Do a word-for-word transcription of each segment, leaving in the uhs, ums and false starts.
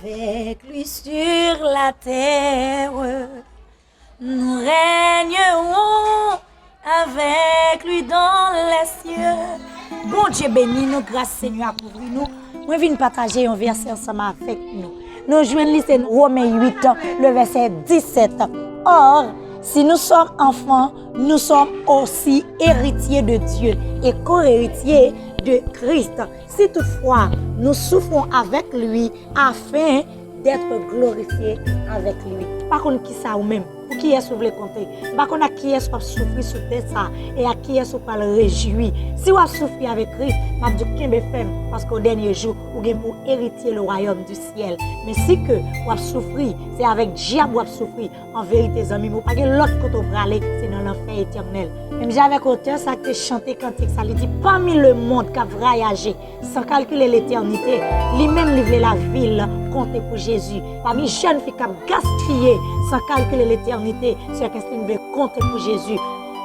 Avec lui sur la terre, nous régnerons avec lui dans les cieux. Bondye beni nou, gras Senyè a kouvri nou. Mwen vin pataje yon vèsè ansanm avèk nou. Nou jwenn li se Women uit, le vèsè disèt. Or, si nous sommes enfants, nous sommes aussi héritiers de Dieu et co-héritiers de Christ. Si toutefois nous souffrons avec lui, afin d'être glorifiés avec lui. Pa konn kisa ou menm, pou kiyès ou vle konte. M pa konn ak kiyès w ap soufri sou tè sa, e ak kiyès ou pral rejwi. Si w ap soufri avèk Kris, m ap di w kenbe fèm, paske o dènye jou, ou gen pou eritye le royaume du ciel. Men si ke w ap soufri, se avèk dyab w ap soufri. An verite, zanmi m, ou pa gen lòt kote w prale, se nan lanfè etènèl. Menm jan avèk otè sa ki te chante kantik sa, li di, pami lemonn k ap vwayaje, sans calculer l'éternité, li menm li vle lavi l konte pou Jezi. Pami jèn fi k ap gaspiye sans calculer l'éternité, sè Kestin vle konte pou Jezi.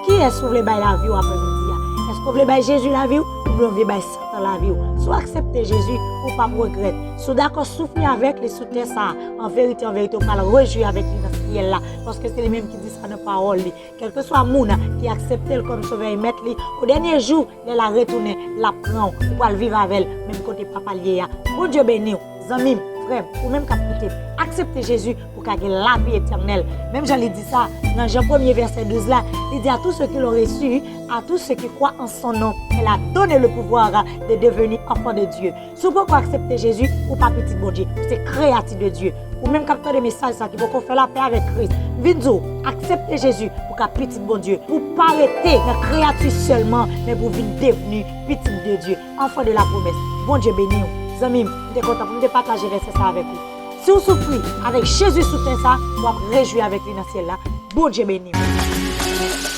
Kiyès ou vle bay lavi w aprè midi a? Èske w vle bay Jezi lavi w oubyen w vle bay Satan lavi w? Si w aksepte Jezi, ou p ap regrèt. Si w dakò soufri avèk li sou tè sa a, an verite, an verite, ou pral rejwi avèk li nan syèl la, paske se li menm ki di sa nan pawòl li. Kèlkeswa moun ki aksepte l kòm sovè e mèt li, o dènye jou, lè l a retounen, l ap pran w, ou pral viv avè l, menm kote papa l ye a. Bondye beni w, zanmi m, frè m, ou menm k ap koute m. Aksepte Jezi pou w ka gen lavi etènèl. Menm jan li di sa, nan Jan premye vèsè douz la, li di, à tous ceux qui l'ont reçu, à tous ceux qui croient en son nom, elle a donné le pouvoir de devenir enfants de Dieu. Si w poko aksepte Jezi, ou pa pitit Bondye, ou se kreyati de Dye. Ou menm k ap tande mesaj sa ki poko fè lapè avèk Kris, m vin di w, aksepte Jezi pou w ka pitit Bondye. Pou w pa rete nan kreyati sèlman, men pou w vin devni pitit de Dye, enfant de la promesse. Bondye beni w. Zanmi m, m te kontan pou m te pataje vèsè sa avèk ou. Si w soufri avèk Jezi sou tè sa, w ap rejwi avèk li nan syèl la. Bondye beni w.